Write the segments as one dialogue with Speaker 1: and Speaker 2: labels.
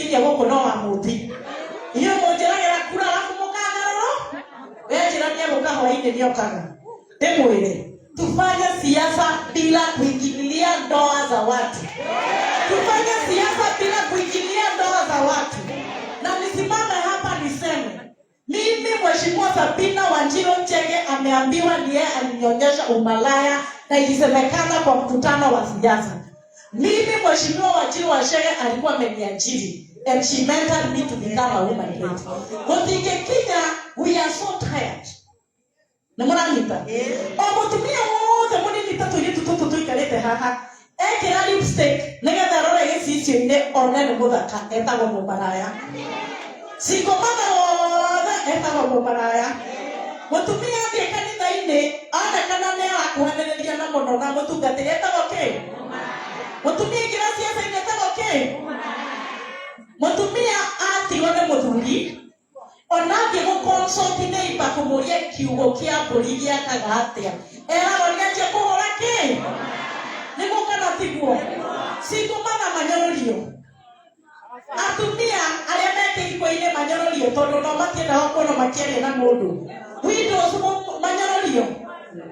Speaker 1: Mũthikĩrĩirie gũkũ no wa mũthi. Inyuĩ mũnjĩragĩra kura arabu mũkangarũrwo. We njĩra nĩegũka hwainĩ nĩokaga. Ndĩmwĩre tufanye siasa bila kuingililia ndoa za watu. Tufanye siasa bila kuingilia ndoa za watu. Na nisimame hapa niseme mimi Mheshimiwa Sabina Wanjiru Chege ameambiwa ni yeye alinionyesha umalaya na ilisemekana kwa mkutano wa siasa. Mimi Mheshimiwa Wanjiru wa Chege alikuwa ameniajiri and she mentored me to become a woman leader. Gũtingĩkinya, we are so tired. Nĩ mũranyita? O mũtumia wothe mũnini ta tũirĩtu tũtũ tũikarĩte haha ekĩra lipstick nĩgetha arore gĩcicio-inĩ one nĩ mũthaka etagwo mũmaraya. Cingomotha wothe etagwo mũmaraya. Mũtumia athiĩ kanitha-inĩ onekana nĩ arakuhanĩrĩria na mũno na mũtungatĩri etagwo kĩ? Mũtumia aingĩra ciaca-inĩ etagwo kĩ? Mũtumia atigwo nĩ mũthuri ona athiĩ gũ consult neighbor kũmũria kiugo kĩa mbũri gĩakaga atĩa eragwo nĩanjia kũhũra kĩ nĩguo kana tiguo cingũmatha manyũrũrio atumia arĩa me kĩhiko-inĩ manyũrũrio tondũ no matiendaga kuona makĩaria na mũndũ widows manyũrũrio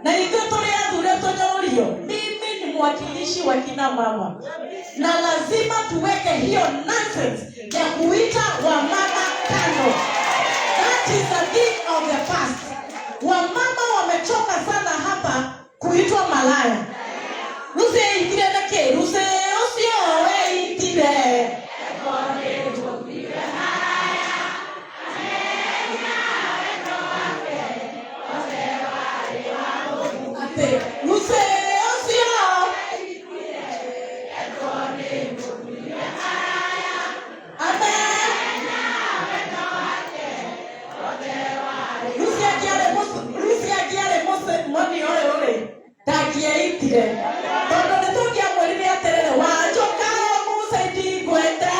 Speaker 1: na ithuĩ tũrĩ athure tũnyũrũrio mimi ni mwakilishi wa kina mama na lazima tuweke hiyo nonsense ya kuita wamama kando that is the thing of the past wamama wamechoka sana hapa kuitwa malaya Lucy eitire na kĩ Lucy ũcio eitire atĩ Lucy ũcio Amen. Lucy angĩarĩ Lucy angĩarĩ mũni ũyũ rĩ ndangĩeitire tondũ nĩ tũngĩamwĩrire atĩrĩrĩ wanjũka Musa ndingwete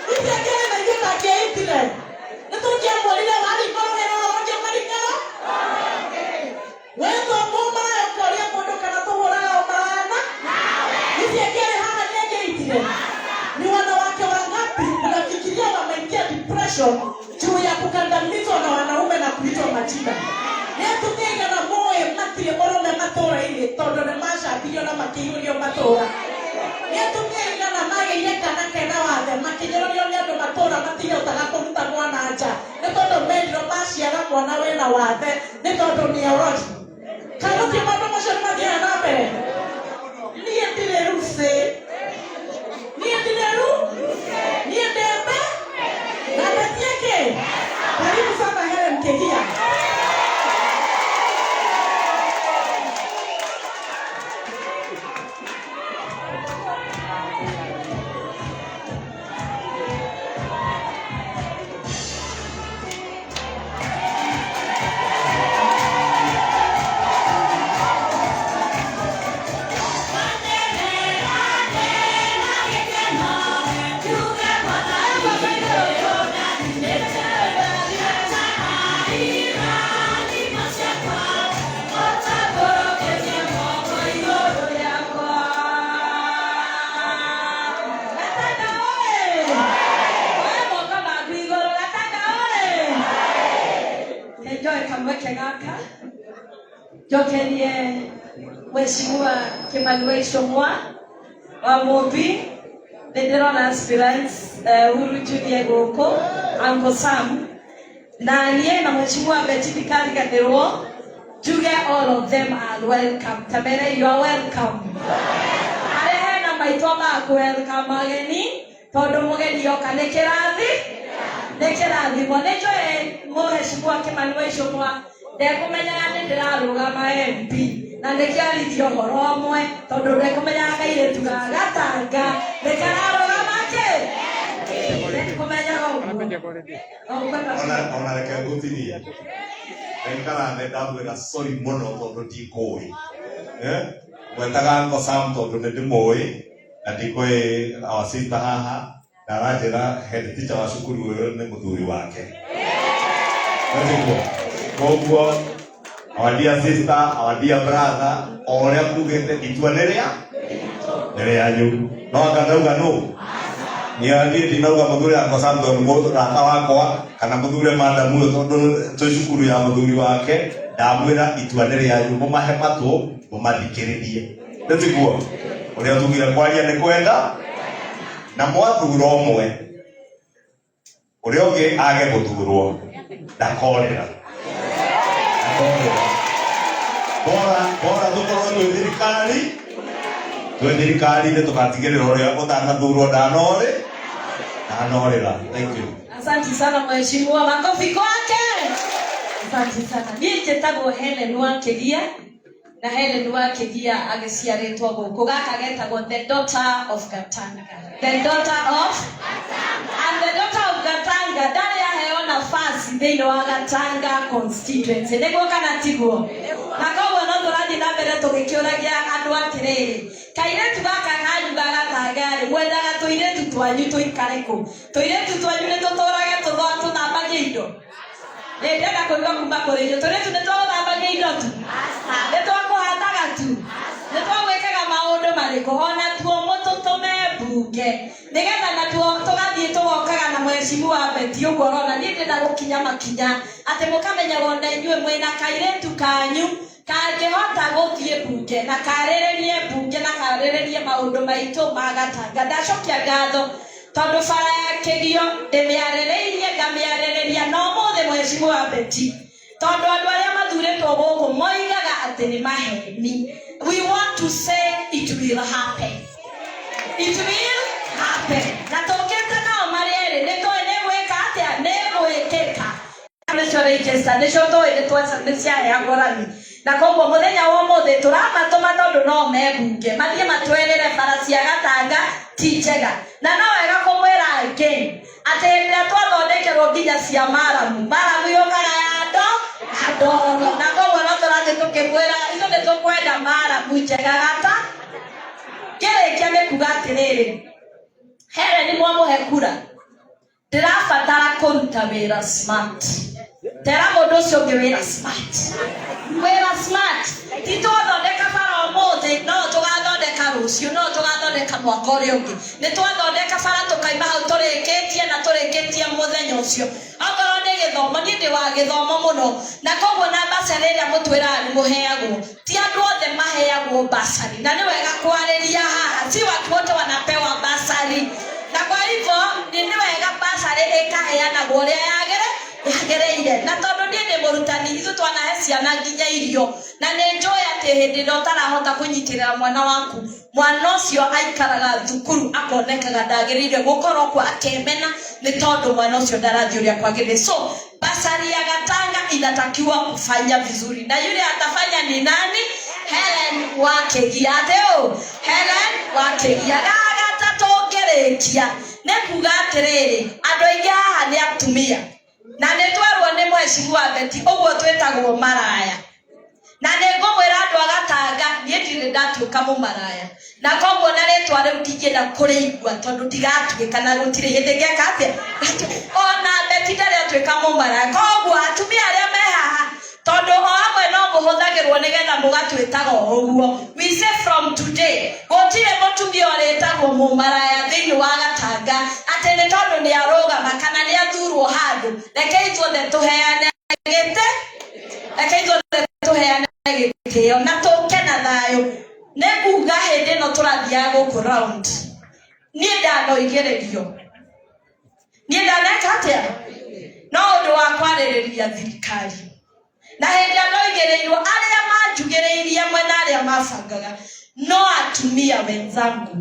Speaker 1: Lucy angĩarĩ na ithuĩ ndangĩeitire nĩ tũngĩamwĩrire waringa rũhĩ rũrũ ũngĩ ũkaringa wetwo mũmaraya ũkoria mũndũ kana tũhũraga ũmaraya na Lucy angĩarĩ haha nĩ angĩitire ni wanawake wangapi unafikiria wameingia depression juu ya kukandamizwa na wanaume na kuitwa majina nĩ atumia aigana moĩ matirĩ mũrũme matũũra-inĩ tondũ nĩ macambirio na makĩihũrio matũũra nĩ atumia aigana magĩire kana kena wathe makĩnyũrũrio nĩ andũ matũũra matihotaga kũruta mwana nja nĩ tondũ merirwo maciara mwana wĩna wathe nĩ tondũ nĩ orogi kana ti maũndũ macio nĩ mathiaga na mbere niĩ ndirĩ Lucy niĩ ndirĩ ru niĩ ndembe na ndetie kĩ karibu sana Helen Kĩgia
Speaker 2: Gatanga oe! Oe moko maku igũrũ Gatanga oe! Enjoy kamweke gaka njokerie Mheshimiwa Kimani wa Ichung'wa wa Mũmbi nĩ ndĩrona aspirants Uhuru Junior gũkũ Uncle Sam na niĩ na Mheshimiwa Betty ndikariganĩrwo njuge all of them are welcome tamere you are welcome harĩa hena maitwa ma kũ welcome ageni tondũ mũgeni oka nĩ kĩrathi nĩ kĩrathimo nĩ njũĩ mũhecimua Kimani wa Ichung'wa ndekũmenyaga nĩ ndĩrarũgama MP na nĩkĩo arithia ũhoro ũmwe tondũ ndekũmenyaga kairĩtu ga Gatanga nĩ kararũgama kĩ ndekũmenyaga ũguo
Speaker 3: Ona ona reke ngũtinie ndaikara thĩ ndamwĩra sorry mũno tondũ ndikũĩ Eh? Ngwetaga Uncle Sam tondũ nĩ ndĩmũĩ na ndikũĩ our sister haha na aranjĩra head teacher wa cukuru ũyũ nĩ mũthuri wake Natiguo koguo our dear sister our dear brother o ũrĩa mugĩte itua nĩ rĩa nĩ rĩanyu no anga ndauga nũ Niĩ ndinauga mũthure Uncle Sam tondũ mũrata wakwa kana mũthure madam ũyũ tondũ twĩ cukuru ya mũthuri wake. Ndamwĩra itua nĩ rĩanyu, mũmahe matũ mũmathikĩrĩrie, nĩ tiguo ũrĩa tugire kwaria nĩ kwenda na mwathura ũmwe ũrĩa ũngĩ age gũthurwo ndakorĩra, ndakorĩra. Bora bora tũkorwo twĩ thirikari, twĩ thirikari-inĩ tũgatigĩrĩra ũrĩa ũtanathurwo ndanorĩ ndanorĩra. Thank you.
Speaker 2: Asante sana mheshimiwa, makofi kwake. Asante sana. Niĩ njĩtagwo Helen Wakigia na Helen Wakigia agĩciarĩtwo gũkũ gaka getagwo the daughter of Gatanga. The daughter of and the daughter of Gatanga ndarĩ aheo nafasi thĩinĩ wa Gatanga constituency, nĩguo kana tiguo? Na koguo no tũrathiĩ na mbere tũgĩkĩũragia andũ atĩrĩrĩ, kairĩtu gaka kanyu ga Gatanga rĩ, mwendaga tũirĩtu twanyu tũikare kũ? Tũirĩtu twanyu nĩ tũtũrage tũthambagie indo? Nĩ ndĩrenda kũigua kuma kũrĩ inyuĩ, tũirĩtu nĩ twagũthambagia indo tu? Nĩ twakũhataga tu? Nĩ twagwĩkaga maũndũ marĩkũ? Ona tuo mũtũtũme mbunge nĩgetha natuo tũgathiĩ tũgokaga na mheshimiwa Betty ũguo ũrona niĩ ndĩrenda gũkinya makinya atĩ mũkamenyaga ona inyuĩ mwĩna kairĩtu kanyu kangĩhota gũthiĩ mbunge na karĩrĩrie mbunge na karĩrĩrie maũndũ maitũ ma Gatanga. Ndacokia ngatho tondũ bara ya Kĩgio ndĩmĩarĩrĩirie ngamĩarĩrĩria na ũmũthĩ mheshimiwa Betty, tondũ andũ arĩa mathurĩtwo gũkũ moigaga atĩ nĩ maheni. We want to say it will happen, it will happen. Na tũkĩte nao marĩ erĩ nĩ tũĩ nĩ gwĩka atĩa, nĩ gwĩkĩka. Nĩcio register nĩcio tũĩ nĩ ciaheagwo rami, na koguo mũthenya wa ũmũthĩ tũramatũma tondũ no me mbunge mathiĩ matwerĩre bara cia Gatanga ti njega. Na no wega kũmwĩra again atĩ hĩndĩ ĩrĩa twathondekerwo nginya cia maramu, maramu yũkaga ya ndo ya ndoro, na koguo no tũrathiĩ tũkĩmwĩra ithuĩ nĩ tũkwenda maramu njega. Gata ngĩrĩkia nĩ kuga atĩrĩrĩ, Helen mwamũhe kura, ndĩrabatara kũruta wĩra smart. Tera mũndũ ũcio ũngĩ wĩra smart, wĩra smart. Ti twathondeka bara ũmũthĩ no tũgathondeka rũciũ, no tũgathondeka mwaka ũrĩa ũngĩ. Nĩ twathondeka bara tũkaima hau tũrĩkĩtie na tũrĩkĩtie mũthenya ũcio. Okorwo nĩ gĩthomo, niĩ ndĩ wa gĩthomo mũno, na koguo na basarĩ ĩrĩa mũtwĩraga nĩ mũheagwo, ti andũ othe maheagwo basari, na nĩ wega kwarĩria haha, si watu wote wanapewa basari, na kwa hivyo nĩ wega basarĩ ĩkaheanagwo ũrĩa yagĩrĩ yagĩrĩire. Na tondũ niĩ ndĩ mũrutani, ithuĩ twanahe ciana nginya irio, na nĩ njũĩ atĩ hĩndĩ ĩrĩa ũtarahota kũnyitĩrĩra mwana waku, mwana ũcio aikaraga thukuru akonekaga ndagĩrĩire gũkorwo kuo, akemena nĩ tondũ mwana ũcio ndarathiĩ ũrĩa kwagĩrĩire. So basari ya Gatanga inatakiwa kufanya vizuri, na yule atafanya ni nani? Helen Wakigia. Atĩ ũ Helen Wakigia. Gagatatũ ngĩrĩkia nĩ kuga atĩrĩrĩ, andũ aingĩ haha nĩ atumia, na nĩ twerwo nĩ mheshimiwa Betty ũguo twĩtagwo maraya, na nĩ ngũmwĩra andũ a Gatanga, niĩ ndirĩ ndatuĩka mũmaraya, na koguo na rĩtwa rĩu ndingĩenda kũrĩigua tondũ ndigatuĩka na gũtirĩ hĩndĩ ngeka atĩa, ona Betty ndarĩ atuĩka mũmaraya. Koguo atumia arĩa me haha, tondũ o amwe no mũhũthagĩrwo nĩgetha mũgatwĩtaga o ũguo, we say from today gũtirĩ mũtumia ũrĩtagwo mũmaraya thĩinĩ wa Gatanga atĩ nĩ tondũ nĩ arũgama kana nĩ athurwo handũ. Reke ithuothe tũheane gĩtĩ, reke ithuothe tũheane gĩtĩo na tũke na thayũ. Nĩ kuga hĩndĩ ĩno tũrathiaga gũkũ round, niĩ ndanoigĩrĩrio, niĩ ndaneka atĩa, no ũndũ wa kwarĩrĩria thirikari, na hĩndĩ ĩrĩa ndoigĩrĩirwo, arĩa manjugĩrĩirie amwe na arĩa mabangaga no atumia wenzangu.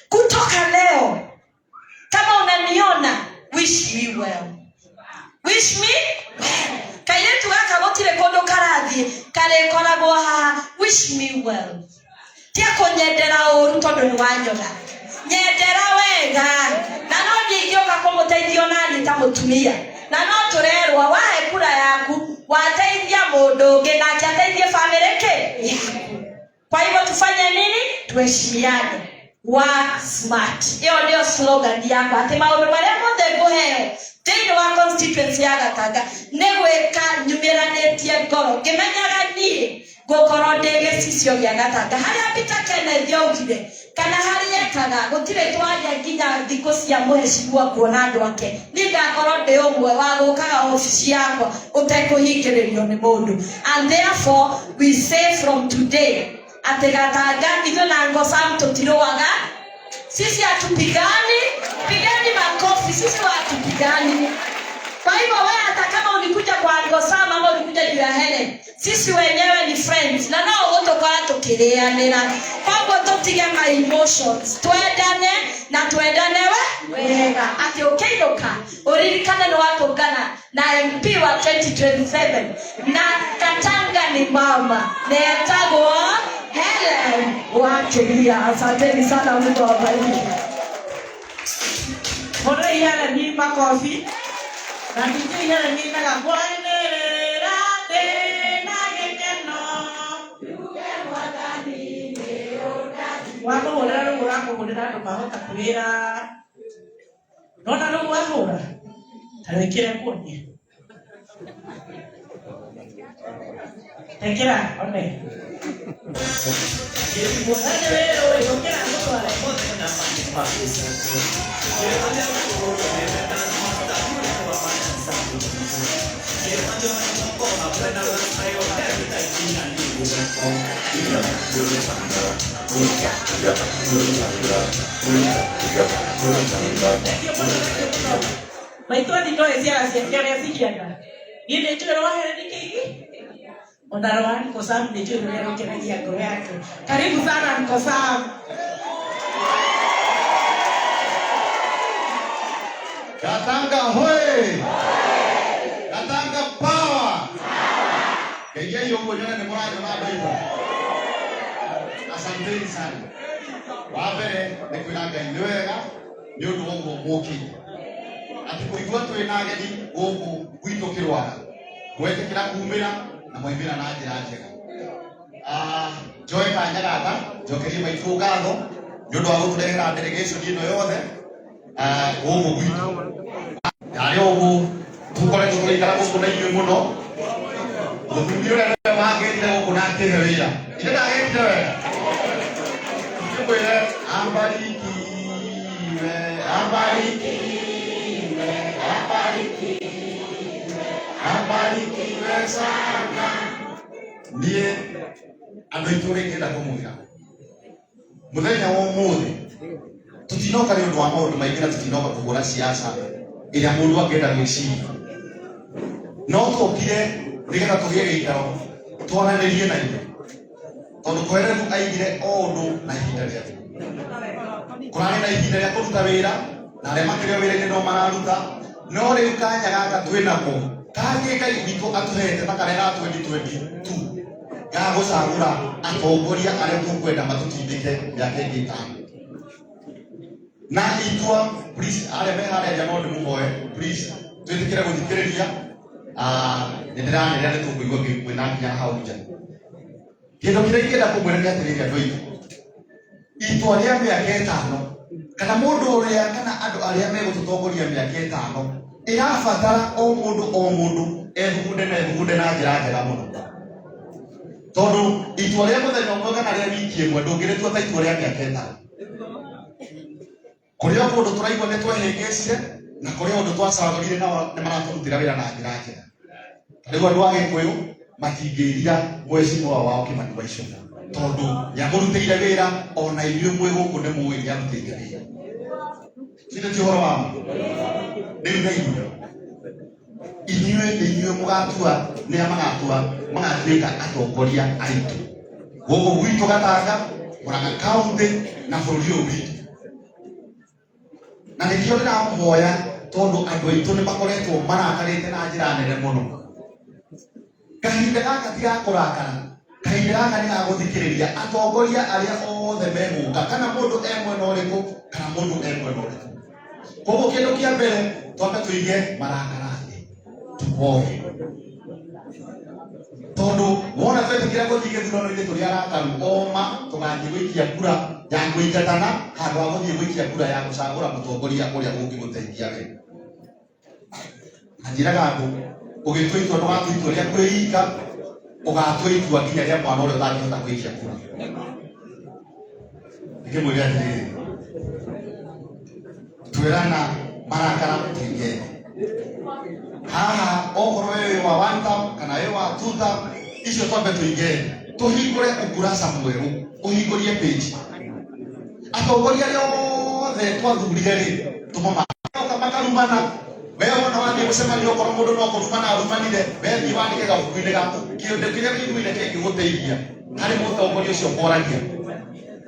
Speaker 2: Kutoka leo kama unaniona, wish me well, wish me well. Kairĩtu gaka gũtirĩ kũndũ karathiĩ, karĩkoragwo haha. Wish me well, tia kũnyendera ũru tondũ nĩ wanyona, nyendera wega, na no niĩ ingĩũka kũmũteithia onaniĩ ta mũtumia. Na no tũrerwo wahe kura yaku wateithia mũndũ ũngĩ nake ateithie bamĩrĩ kĩ yaku. Kwa hivyo tufanye nini? Tuheshimiane, work smart. Ĩyo nĩyo slogan yakwa, atĩ maũndũ marĩa mothe ngũheo thĩinĩ wa constituency ya Gatanga nĩ gwĩka nyumĩranĩtie ngoro ngĩmenyaga niĩ ngũkorwo ndĩ gĩcicio gĩa Gatanga harĩa Peter Kenneth augire. Kana harĩa ekaga gũtirĩ twaria nginya thikũ cia mũhecimiwa kuona andũ ake. Niĩ ngakorwo ndĩ ũmwe wa gũkaga obici yakwa ũtekũhingĩrĩrio nĩ mũndũ. And therefore we say from today atĩ Gatanga ithuĩ na Uncle Sam tũtirũaga, sisi hatupigani. Pigeni makofi, sisi hatupigani. Kwa hivyo wewe hata kama ulikuja kwa Uncle Sam ama ulikuja juu ya Helen, sisi wenyewe ni friends na no ũgũtũkora tũkĩrĩanĩra. Koguo tũtige ma emotions, twendane na twendane we wega, atĩ ũkĩinũka ũririkane nĩ watũngana na MP wa 2027 na Katanga ni mama na etagwo Helen Wakiria. Asanteni sana, Mungu awabariki.
Speaker 1: Hũrĩrai Helen makobi. Na ningĩ Helen inaga kwanĩrĩra ndĩna gĩkeno. Wakũhũrĩra rĩu ũrakũhũrĩra andũ mahota kwĩra. Nona rĩu wahũra. Ta wĩkĩre kuonie. Tekera one. Mwathani wĩrũ ũkĩra ngũtware. Maitũ athi ndoĩ ciara ciake ũrĩa cihiana. Niĩ nĩ njũĩ rwa Helen Kĩigi. Ona rwa Uncle Sam nĩ njũĩ rũrĩa rũkenagia ngoro yake. Karibu sana Uncle Sam.
Speaker 3: Gatanga hoye! Gatanga power! Ngeithia ũguo nyone nĩ mũranyona andũ aitũ. Asanteni sana. Wa mbere nĩ kwĩra Ngai nĩ wega nĩ ũndũ wa ũguo mũkĩte. Atĩ kũigua twĩ na ageni gũkũ gwitũ Kĩrwara. Mwetĩkĩra kumĩra na mwaimĩra na njĩra njega. Njoe kanya gaka njokerie maitũ ngatho nĩ ũndũ wa gũtũrehera delegation ĩno yothe gũkũ gwitũ. Harĩ ũguo tũkoretwo tũgĩikara gũkũ na inyuĩ mũno. Mũthuri ũrĩa nĩwe wangĩrire gũkũ na akĩhe wĩra. Ithe ndagĩkire wega. Ngĩmwĩre ambarikiwe, ambarikiwe, ambarikiwe, ambarikiwe sana. Niĩ andũ aitũ ũrĩa ingĩenda kũmwĩra mũthenya wa ũmũthĩ tũtinoka nĩ ũndũ wa maũndũ maingĩ na tũtinoka kũhũra siasa ĩrĩa mũndũ angĩenda gwĩciria, no tũkire nĩgetha tũgĩe gĩikaro twaranĩrie na inyuĩ, tondũ Kohelethu aigire o ũndũ na ihinda rĩaguo. Kũrarĩ na ihinda rĩa kũruta wĩra na arĩa makĩrĩ o wĩra-inĩ no mararuta, no rĩu kanya gaka twĩ nako kangĩ Ngai witũ atũhete ta karĩa ga 2022 ga gũcagũra atongoria arĩa tũkwenda matũtindĩke mĩaka ĩngĩ ĩtano. Na itua, please, arĩa me harĩa nja no ndĩmũhoe, please, twĩtĩkĩre gũthikĩrĩria. Nĩ ndĩranĩrĩra nĩ tũkũigua kwĩna nginya hau nja. Kĩndũ kĩrĩa ingĩenda kũmwĩra nĩ atĩrĩrĩ andũ aitũ, itua rĩa mĩaka ĩtano kana mũndũ ũrĩa kana andũ arĩa megũtũtongoria mĩaka ĩtano ĩrabatara o mũndũ o mũndũ ethugunde na ethugunde na njĩra njega mũno, tondũ itua rĩa mũthenya ũmwe kana rĩa wiki ĩmwe ndũngĩrĩtua ta itua rĩa mĩaka ĩtano. Kũrĩ o kũndũ tũraigua nĩ twehĩngĩcire na kũrĩ o ũndũ twacagũrire nao nĩ maratũrutĩra wĩra na njĩra njega. Rĩu andũ a Gĩkũyũ matingĩria mheshimiwa wao Kĩmani wa Ichung'wa, tondũ nĩamũrutĩire wĩra, ona inyuĩ mwĩ gũkũ nĩ mũĩ nĩarutĩte wĩra. Sithe ti ũhoro wa ma? Rĩu na inyuĩ inyuĩ nĩ inyuĩ mũgatua nĩa magatua magatuĩka atongoria aitũ gũkũ gwitũ Gatanga, Murang'a County na bũrũri ũyũ witũ. Na nĩkĩo ndĩramũhoya, tondũ andũ aitũ nĩ makoretwo marakarĩte na njĩra nene mũno. Kahinda gaka ti ga kũrakara, kahinda gaka nĩ ga gũthikĩrĩria atongoria arĩa othe megũka, kana mũndũ e mwena ũrĩkũ kana mũndũ e mwena ũrĩkũ. Koguo kĩndũ kĩa mbere twambe tũige marakara thĩ, tũhoe, tondũ wona twetĩkĩra gũthiĩ gĩthurano-inĩ tũrĩ arakaru oma tũgathiĩ gũikia kura ya kũingatana handũ ha gũthiĩ gũikia kura ya gũcagũra mũtongoria ũrĩa ũngĩgũteithia we. Na njĩraga andũ, ũgĩtua itua ndũgatua itua rĩa kwĩika, ũgatua itua nginya rĩa mwana ũrĩa ũtangĩhota gũikia kura.
Speaker 4: Ngĩmwĩre atĩrĩrĩ, twĩrana marakara tũingĩ haha, okorwo wĩ wa one term kana wĩ wa two term, icio twambe tũingĩ tũhingũre ukurasa mwerũ, ũhingũrie page. Atongoria arĩa othe twathurire rĩ, tũmamaoka makarumana. We wona wathiĩ mũcemanio, okorwo mũndũ no kũrumana arumanire, we thiĩ wandĩke gabuku-inĩ gaku kĩũndũ kĩrĩa wĩiguire kĩngĩgũteithia harĩ mũtongoria ũcio ũkworagia.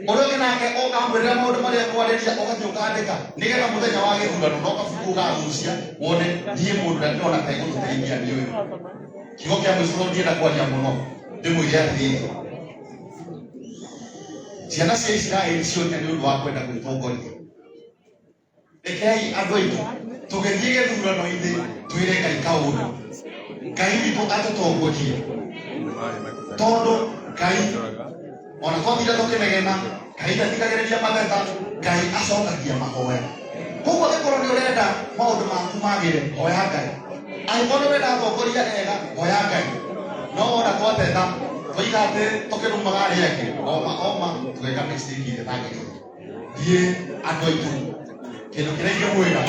Speaker 4: Ũrĩa ũngĩ nake ũkamwĩrĩra maũndũ marĩa ekwarĩria, ũgathiĩ ũkandĩka nĩgetha mũthenya wa gĩthurano no kabuku ũgagucia wone niĩ mũndũ ũrĩa ndĩrona ta egũtũteithia nĩ ũyũ. Kiugo kĩa mũico, tondũ ndienda kwaria mũno, ndĩmwĩre atĩrĩrĩ, ciana cia Isiraeli ciothe nĩ ũndũ wa kwenda gwĩtongoria. Rekei andũ aitũ tũgĩthiĩ gĩthurano-inĩ twĩre Ngai kaũndũ, Ngai witũ atũtongorie, tondũ Ngai ona twathire tũkĩnegena, Ngai ndathikagĩrĩria mateta, Ngai acokagia mahoya. Koguo angĩkorwo nĩ ũrenda maũndũ maku magĩre, hoya Ngai. Angĩkorwo nĩ ũrenda atongoria ega, hoya Ngai. No wona twateta twoiga atĩ tũkĩrumaga arĩa angĩ, oma oma tũgeka mistake ĩrĩa ĩtagĩrĩire. Thiĩ andũ aitũ, kĩndũ kĩrĩa ingĩmwĩra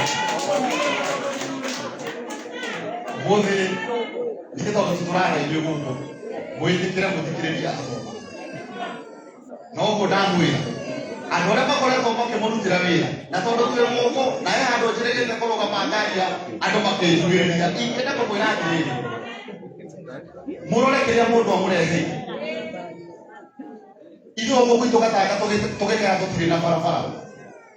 Speaker 4: mũthĩ nĩ tondũ tũtũraga ithuĩ gũkũ, mwĩtĩkĩre mũthikĩrĩrie atongoria. No ũguo ndamwĩra, andũ arĩa makoretwo makĩmũrutĩra wĩra, na tondũ twĩ gũkũ na he handũ njĩrĩgĩte kũrũgama ngaria andũ makĩnjugĩrĩria, ingĩenda kũmwĩra atĩrĩrĩ, mũrore kĩrĩa mũndũ amũreheire. Ithuĩ gũkũ gwitũ Gatanga tũgĩkaya tũtirĩ na barabara.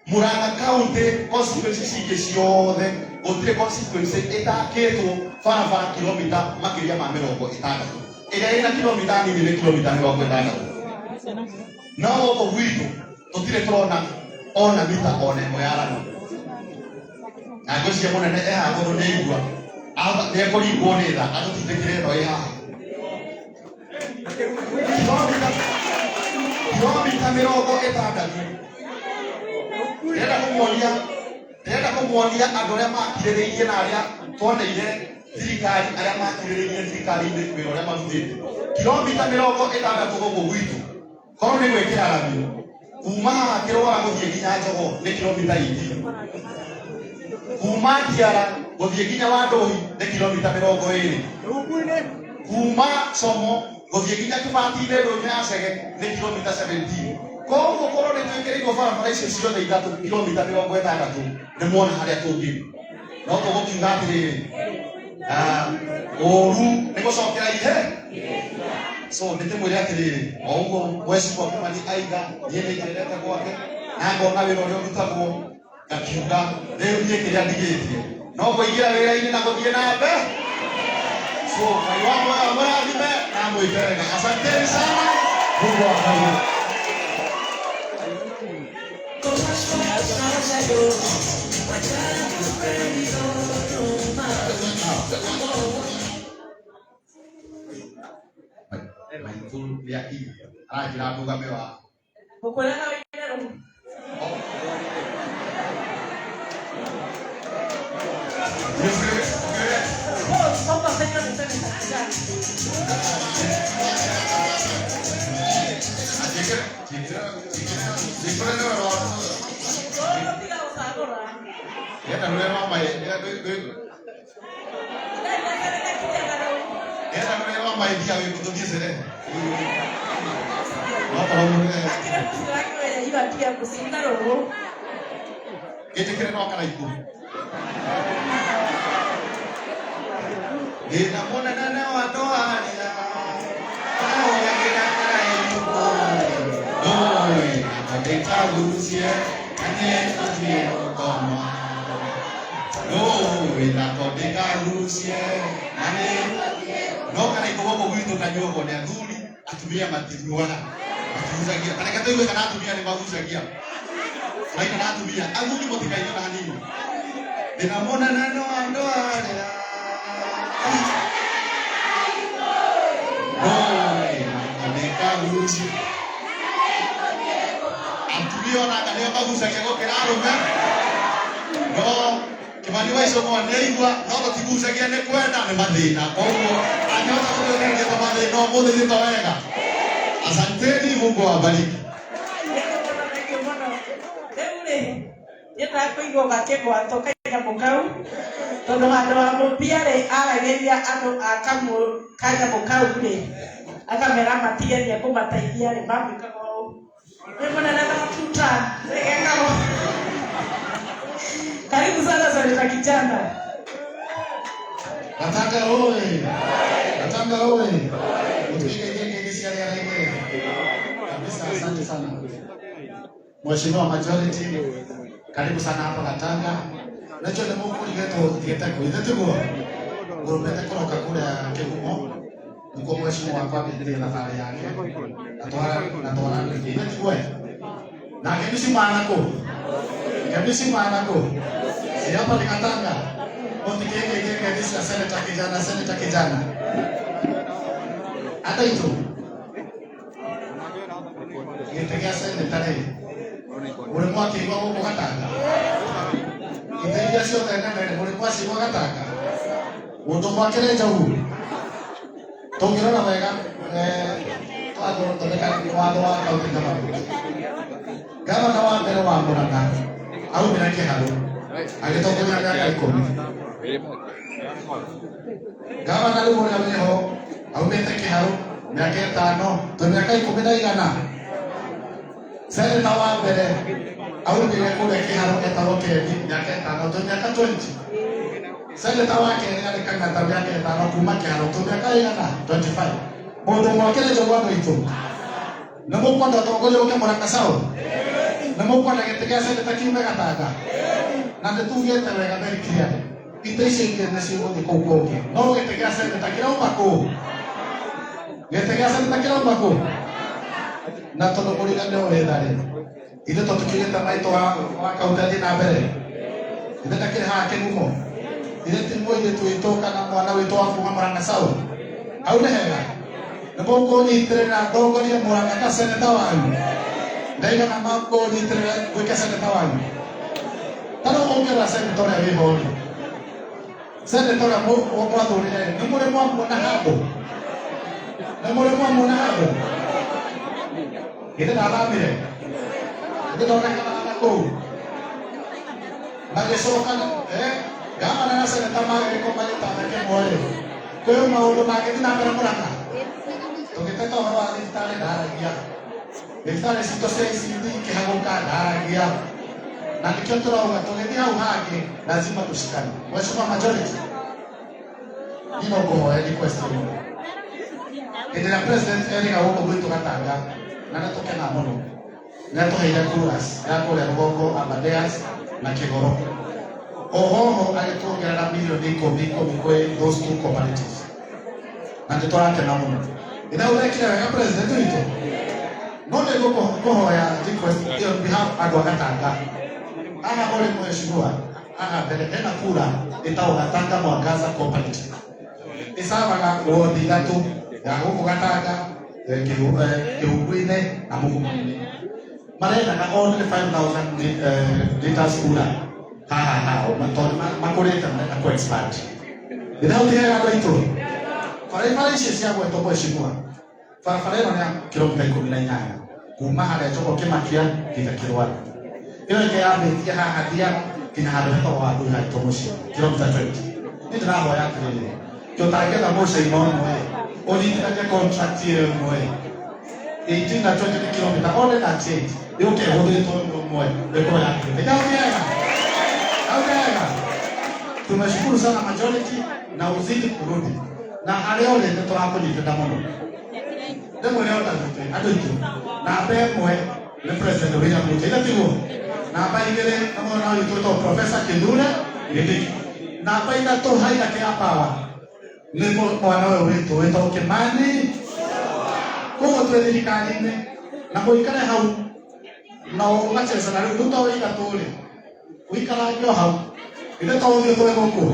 Speaker 4: Murang'a County constituency cingĩ ciothe gũtirĩ constituency ĩtakĩtwo barabara kilomita makĩria ma 60. Ĩrĩa ĩna kilomita nini nĩ kilomita 60. No gũkũ gwitũ tũtirĩ tũrona ona mita ona ĩmwe ya rami. Na ngwĩciria mũnene e haha tondũ nĩ aigua nĩ ekũringwo nĩ tha atũtindĩkĩre ĩno ĩ haha kilomita 60. Ndĩrenda kũmuonia andũ arĩa makirĩrĩirie na arĩa twoneire thirikari, arĩa makirĩrĩirie thirikari-inĩ, wĩra ũrĩa marutĩte. Kilomita 60 gũkũ gwitũ, korwo nĩ gwĩkĩra rami kuma haha Kĩrwara gũthiĩ nginya Njogo nĩ kilomita 18, kuma Ndiara gũthiĩ nginya Wanduhi nĩ kilomita 20, kuma Como gũthiĩ nginya Kĩbati-inĩ ndũnyũ ya Chege nĩ kilomita 17. Koguo korwo nĩ twĩkĩrĩirwo barabara icio ciothe ithatũ kilomita 60, nĩ muona harĩa tũngĩrĩ. No tũgũkiuga atĩrĩrĩ, ũru nĩ gũcokera ihe. So nĩ ndĩmwĩre atĩrĩrĩ, o ũguo mheshimiwa Kimani aiga, niĩ nĩ njerete gwake na ngona wĩra ũrĩa ũrutagwo, ngakiuga rĩu niĩ kĩrĩa ndigĩtie no kũingĩra wĩra-inĩ na gũthiĩ na mbere. So Ngai wa muoyo amũrathime na amwĩke wega. Asanteni sana, Mungu awabariki. Maitũ nĩ akinya aranjĩra ndũgame wa
Speaker 1: Ngũkwĩraga wĩre rũu. Pause, kwamba fanya niseme tafadhali. Ũyũ tiga gũcagũra.
Speaker 4: Enda rũrĩa rwa maĩ.
Speaker 1: Ndari na kinya rũu.
Speaker 4: Enda rũrĩa rwa maĩ nginya wĩ tũthiĩ cerehe nokorwo mũrĩ
Speaker 1: Akĩrĩ mũciĩ wake wĩra ibatie gũcinda rũũ.
Speaker 4: Gĩtĩkĩre no kana ikũmi thĩna mũnene nĩ wa andũ arĩa mahoyagĩra Ngai ndũĩ ndĩkagucie na nĩ gũkoma ndũĩ nako ndĩkagucie na nĩ no kana ikũ gũkũ gwitũ kanyuagwo nĩ athuri, atumia matinyuaga, matigucagia. Ta reke tũigue kana atumia nĩ magucagia. Tũraina na atumia, athuri mũtikaine na hanini. Thĩna mũnene nĩ wa andũ arĩa ndũĩ nako ndĩkagucie. Atumia onanga nĩo magucagia gũkĩra arũme. No Kimani wa Icũng'wa nĩ aigua, no tũtigucagia nĩ kwenda, nĩ mathĩna. Koguo angĩhota gũtwehereria ta mathĩna ũmũthĩ nĩ to wega. Asanteni, Mungu awabariki.
Speaker 1: Thank you mũno. Rĩ nyendaga kũigua gakĩgwatwo kanyamũ kau tondũ handũ wa mũmbia rĩ aragĩria andũ a kanyamũ kau rĩ akamera matige nĩ ekũmateithia rĩ mamwĩkaga ũũ nĩ mũnene gatuta gekagwo. Karibu sana Seneta Kijana.
Speaker 4: Gatanga oye! Gatanga oye! Mtuige ngenge cia rĩera-inĩ kabisa. Asante sana Mheshimiwa Majority, karibu sana hapa Gatanga. Nacho nĩ mũkũrigetwo thiĩte kũ ithe tiguo ngũrũmĩte kũroka kũrĩa Kĩgumo nĩkuo mheshimiwa wakwa ambĩrĩrie thabarĩ yake na twaranĩrie ithe tiguo nake micimana kũ Kemicimana kũ si hapa ni Gatanga mũtikĩngĩngĩ cia Senator Kijana, Senator Kijana andũ aitũ gĩtĩ gĩa seneta rĩ mũrĩ mwakĩigua gũkũ Gatanga itĩ iria ciothe nene rĩ mũrĩ mwacigua Gatanga mũndũ mwakĩre njogu tũngĩrora wega twathondeka watho wa county government gavana wa mbere wa Murang'a aumire Kĩharũ agĩtongoria mĩaka 10 gavana rĩu ũrĩa wĩho aumĩte Kĩharũ mĩaka 5 twĩ mĩaka 10 na igana. Seneta wa mbere aumire kũrĩa Kĩharũ etagwo Kendi mĩaka 5 twĩ mĩaka 20. Seneta wa kerĩ arĩ Kang'ata mĩaka 5 kuma Kĩharũ twĩ mĩaka igana 25. Mũndũ mwakĩre njogu andũ aitũ nĩ mũkwenda ũtongoria ũke Murang'a South nĩ mũkwenda gĩtĩ gĩa seneta kiume Gatanga na nĩ tugĩte wega very clear itĩ icio ingĩ nĩ cigũthiĩ kũu kũngĩ no gĩtĩ gĩa seneta kĩrauma kũ gĩtĩ gĩa seneta kĩrauma kũ na tondũ mũriga nĩ ũĩ tharĩ ithuĩ to tũkiugĩte maitũ wa kaunti athiĩ na mbere ithe ndakĩrĩ haha Kĩgumo ithe ti mũirĩtu witũ kana mwana witũ wa kuma Murang'a South hau nĩ hega nĩ mũkũnyitĩrĩra ndongorie Murang'a ta seneta wanyu ndaigana makũnyitĩrĩra gwĩka seneta wanyu ta rĩu ũngĩrora seneta ũrĩa wĩho rĩ seneta ũrĩa mwathurire nĩ mũrĩ mwamuona handũ nĩ mũrĩ mwamuona handũ githĩ ndathamire githĩ ndonekanaga na kũu magĩcoka gavana na seneta magĩkorwo magĩtanda kĩmwe rĩ kwĩ maũndũ mangĩthiĩ na mbere Murang'a tũgĩteta ũhoro wa thibitarĩ ndaragia thibitarĩ citũ cia ICD ikĩhagũka ndaragia na nĩkĩo tũrauga tũgĩthiĩ hau hangĩ lazima tushikane. Mheshimiwa Majority, niĩ no ngũhoe request ĩmwe hĩndĩ ĩrĩa president erĩga gũkũ gwitũ Gatanga na nĩ tũkenaga mũno nĩ atũheire kuras ya kũrĩa rũgongo Aberdares na Kĩgoro ohoho agĩtuongerera mirioni 10 10 kwĩ those two cooperatives na nĩ tũrakena mũno ithe ũrekire wega president witũ no nĩ ngũkũhoya request on behalf andũ a Gatanga haha ũrĩ mheshimiwa haha mbere hena kura ĩtagwo Gatanga Mwangaza Cooperative ĩcavaga wodi ithatũ ya gũkũ Gatanga Kĩhungu-inĩ na Mũgumo-inĩ marendaga only 5000 liters kura haha hao tondũ makũrĩte marenda kũ expand ithe ũtigega andũ aitũ barabara icio cia gwetwo mheshimiwa barabara ĩno nĩ ya kilomita 18 kuma harĩa Jogoo Kĩmakia nginya Kĩrwara ĩyo ĩngĩ yambĩtie haha Thiara nginya handũ hetagwo Wangui haitũ mũciĩ kilomita 20 niĩ ndĩrahoya atĩrĩrĩ tũtangĩetha mũcaina ũmwe ũnyitithanie contract ĩyo ĩmwe 18 na 20 nĩ kilomita only 38 yũke ĩhũthĩrĩtwo nĩ ũmwe ĩkorwo yakĩrĩte hau nĩ hega hau nĩ hega tumeshukuru sana majority na uzidi kurudi na harĩa ũrĩ nĩ tũrakũnyitĩra mũno ndĩmwĩre o ta gwitũ andũ aitũ namba 1 nĩ President William Ruto ithe tiguo namba 2 nĩ mwana witũ wĩtagwo Professor Kithure Kindiki namba 3 hierarchy ya power nĩ mwana ũyũ witũ wĩtagwo Kimani koguo twĩ thirikari-inĩ na mũikare hau na ũgacecana rĩu rĩu to ithatũ rĩ ũikarange o hau ithe to ũthiũ twĩ gũkũ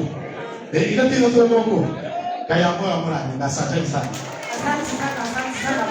Speaker 4: ithe ti ithuĩ twĩ gũkũ Ngai amwe amũrathime asanteni sana.
Speaker 1: Asante sana, asante sana.